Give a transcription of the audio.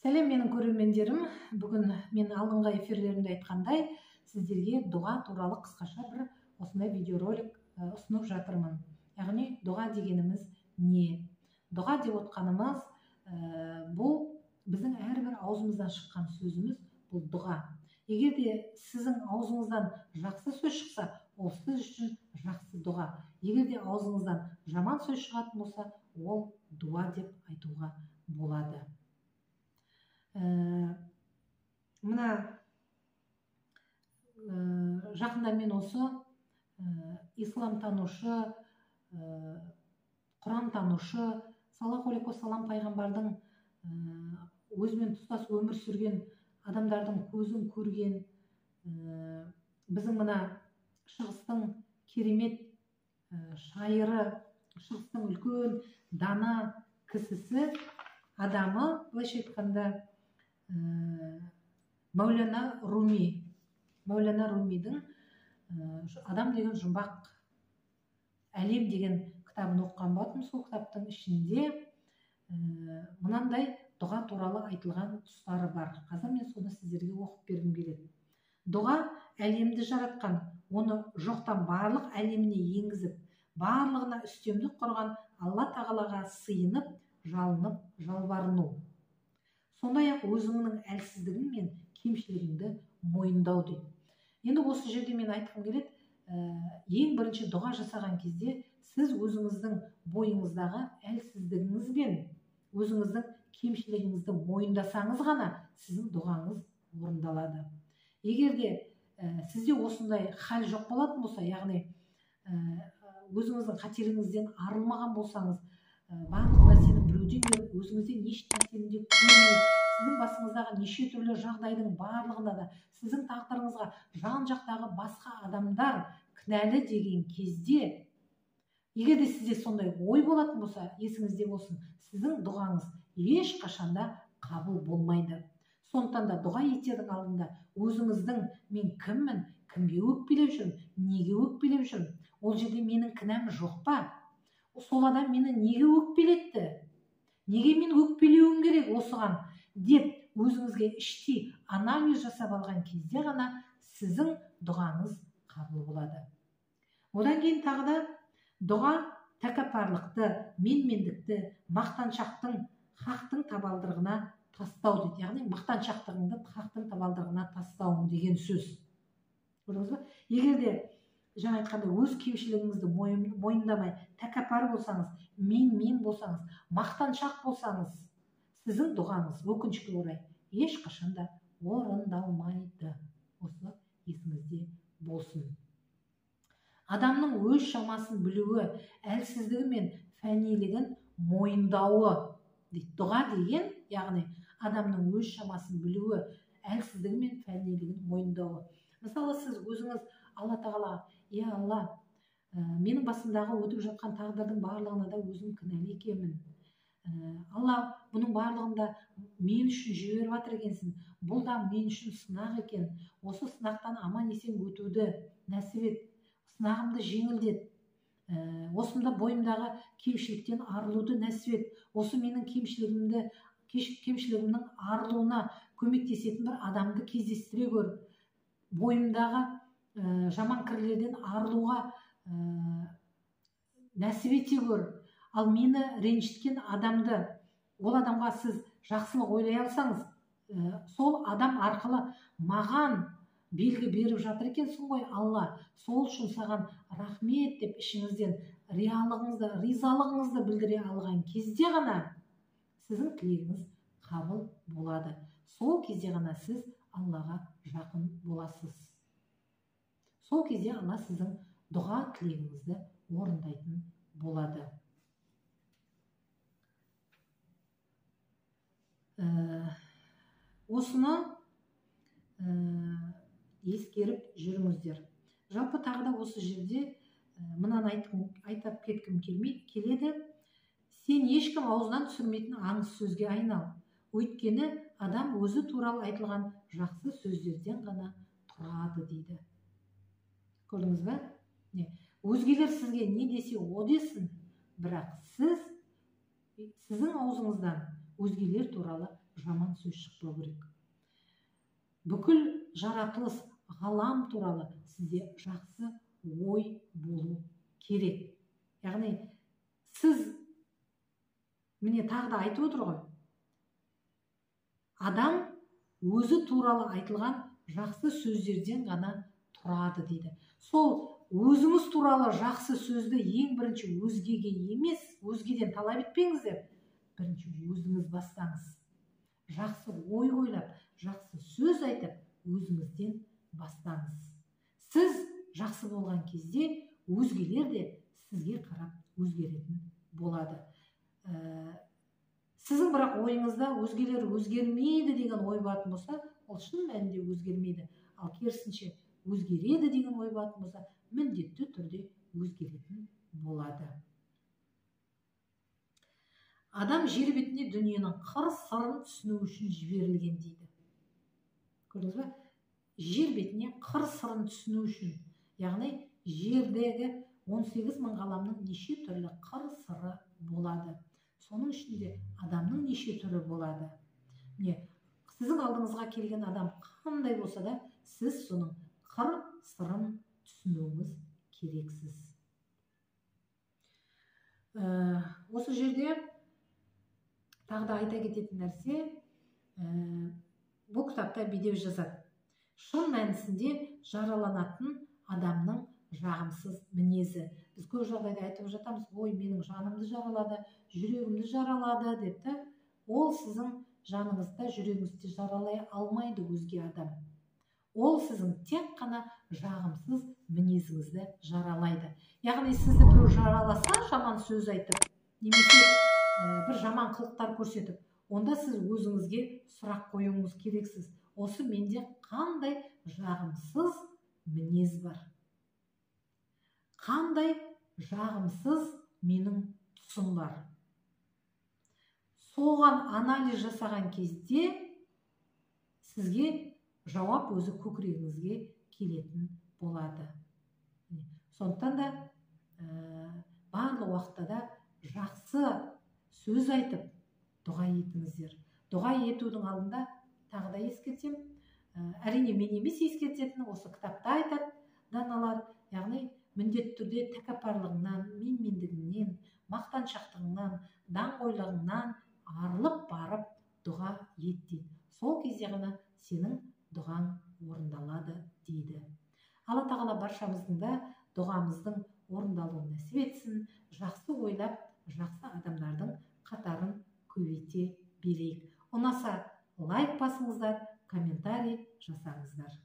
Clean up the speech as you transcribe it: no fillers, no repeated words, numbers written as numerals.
Сәлем менің көрермендерім. Бүгін мен алдыңғы эфирлерімде айтқандай, сіздерге дұға туралы қысқаша бір осындай видеоролик ұсынып жатырмын. Яғни дұға дегеніміз не? Дұға деп отқанымыз бұл біздің әрбір аузымыздан шыққан сөзіміз, бұл дұға. Егер де сіздің аузыңыздан жақсы сөз шықса, ол сіз үшін жақсы дұға. Егер де аузыңыздан жаман сөз шығатын болса, ол дуа деп айтуға болады. Мына жақында мен осы исламтанушы, құрантанушы саллаллаху алейхи уассалам пайғамбардың өзімен тұстас өмір сүрген адамдардың көзін көрген, біздің мына шығыстың керемет шайыры, шығыстың үлкен дана кісісі, адамы, былайша айтқанда, Мәулана Руми. Мәулана Румидің «Адам деген жұмбақ әлем» деген кітабын оқыған болатынмын. Сол кітаптың ішінде мынандай дұға туралы айтылған тұстары бар. Қазір мен соны сіздерге оқып бергім келеді. Дұға әлемді жаратқан, оны жоқтан барлық әлеміне енгізіп, барлығына үстемдік құрған Алла тағалаға сыйынып, жалынып, жалбарыну. Сондай-ақ өзіңнің әлсіздігің мен кемшілігіңді мойындау дейді. Енді осы жерде мен айтқым келеді, ең бірінші дұға жасаған кезде сіз өзіңіздің бойыңыздағы әлсіздігіңіз бен өзіңіздің кемшілігіңізді мойындасаңыз ғана сіздің дұғаңыз орындалады. Егер де сізде осындай хал жоқ болатын болса, яғни өзіңіздің қателігіңізден арылмаған болсаңыз, барлық нәрсені біреуден көріп, өзіңізден еш нәрсені де көрмей, сіздің басыңыздағы неше түрлі жағдайдың барлығында да сіздің тағдырыңызға жан-жақтағы басқа адамдар кінәлі деген кезде, егер де сізде сондай ой болатын болса, есіңізде болсын, сіздің дұғаңыз ешқашанда қабыл болмайды. Сондықтан да дұға етердің алдында өзіңіздің мен кіммін, кімге өкпелеп жүрмін, неге өкпелеп жүрмін, ол жерде менің кінәм жоқ па? Сол адам мені неге өкпелетті? Неге мен өкпелеуім керек осыған деп өзіңізге іштей анализ жасап алған кезде ғана сіздің дұғаңыз қабыл болады. Одан кейін тағы да дұға тәкаппарлықты, менмендікті, мақтаншақтың хақтың табалдырығына тастау дейді. Яғни мақтаншақтығыңды хақтың табалдырығына тастауың деген сөз. Көрдіңіз ба? Егер де жаңа айтқандай өз кемшілігіңізді мойындамай тәкаппар болсаңыз, мен болсаңыз, мақтаншақ болсаңыз, сіздің дұғаңыз өкінішке орай ешқашан да орындалмайды. Осы есіңізде болсын. Адамның өз шамасын білуі, әлсіздігі мен фәнилігін мойындауы дейді. Дұға деген, яғни адамның өз шамасын білуі, әлсіздігі мен фәнилігін мойындауы. Мысалы, сіз өзіңіз Алла тағала, «Е Алла, менің басымдағы өтіп жатқан тағдырдың барлығына да өзім кінәлі екенмін. Алла, бұның барлығында мен үшін жіберіп жатыр екенсің. Бұл да мен үшін сынақ екен. Осы сынақтан аман есен өтуді нәсіп ет. Сынағымды жеңілдет. Осында бойымдағы кемшіліктен арылуды нәсіп ет. Осы менің кемшілігімнің арылуына көмектесетін бір адамды кездестіре көр. Бойымдағы жаман кірлерден арылуға нәсіп ете көр. Ал мені ренжіткен адамды, ол адамға сіз жақсылық ойлай алсаңыз, сол адам арқылы маған белгі беріп жатыр екенсің ғой, Алла, сол үшін саған рахмет» деп ішіңізден риялығыңызды, ризалығыңызды білдіре алған кезде ғана сіздің тілегіңіз қабыл болады. Сол кезде ғана сіз Аллаға жақын боласыз. Сол кезде Алла сіздің дұға тілегіңізді орындайтын болады. Осыны ескеріп жүріңіздер. Жалпы тағы да осы жерде мынаны айтып кеткім келеді. Сен ешкім аузынан түсірмейтін аңыз сөзге айнал. Өйткені адам өзі туралы айтылған жақсы сөздерден ғана тұрады дейді. Көрдіңіз ба? Не? Өзгелер сізге не десе о десін, бірақ сіздің аузыңыздан өзгелер туралы жаман сөз шықпау керек. Бүкіл жаратылыс, ғалам туралы сізде жақсы ой болу керек. Яғни сіз, міне тағы да айтып отыр ғой, адам өзі туралы айтылған жақсы сөздерден ғана тұрады дейді. Сол өзіңіз туралы жақсы сөзді ең бірінші өзгеге емес, өзгеден талап етпеңіздер, бірінші өзіңіз бастаңыз. Жақсы ой ойлап, жақсы сөз айтып, өзіңізден бастаңыз. Сіз жақсы болған кезде өзгелер де сізге қарап өзгеретін болады. Сіздің бірақ ойыңызда өзгелер өзгермейді деген ой болатын болса, ол шын мәнінде өзгермейді. Ал керісінше өзгереді деген ой болатын болса, міндетті түрде өзгеретін болады. Адам жер бетінде дүниенің қыр сырын түсіну үшін жіберілген дейді. Көрдіңіз бе? Жер бетіне қыр сырын түсіну үшін, яғни жердегі 18 мың ғаламның неше түрлі қыр сыры болады. Соның ішінде адамның неше түрі болады. Міне, сіздің алдыңызға келген адам қандай болса да, сіз соның қыр сырын түсінуіңіз керексіз. Осы жерде тағы да айта кететін нәрсе, бұл кітапта бедеу жазады. Шын мәнісінде жараланатын адамның жағымсыз мінезі. Біз көп жағдайда айтып жатамыз, ой, менің жанымды жаралады, жүрегімді жаралады деп та. Ол сіздің жаныңызда, жүрегіңізді жаралай алмайды өзге адам. Ол сіздің тек қана жағымсыз мінезіңізді жаралайды. Яғни сізді біреу жараласа, жаман сөз айтып, немесе бір жаман қылықтар көрсетіп, онда сіз өзіңізге сұрақ қоюыңыз керексіз. Осы менде қандай жағымсыз мінез бар? Қандай жағымсыз менің тұсым бар? Соған анализ жасаған кезде сізге жауап өзі көкірегіңізге келетін болады. Сондықтан да барлық уақытта да жақсы сөз айтып дұға етіңіздер. Дұға етудің алдында тағы да ескертем, әрине мен емес ескертетін, осы кітапта айтады даналар, яғни міндетті түрде тәкаппарлығыңнан, менмендігіңнен, мақтаншақтығыңнан, даңғойлығыңнан арылып барып дұға ет дейді. Сол кезде ғана сенің дұғаң орындалады дейді. Алла тағала баршамыздың да дұғамыздың орындалуын нәсіп етсін. Жақсы ойлап, жақсы адамдардың қатарын көбейте берейік. Ұнаса лайк басыңыздар, комментарий жасаңыздар.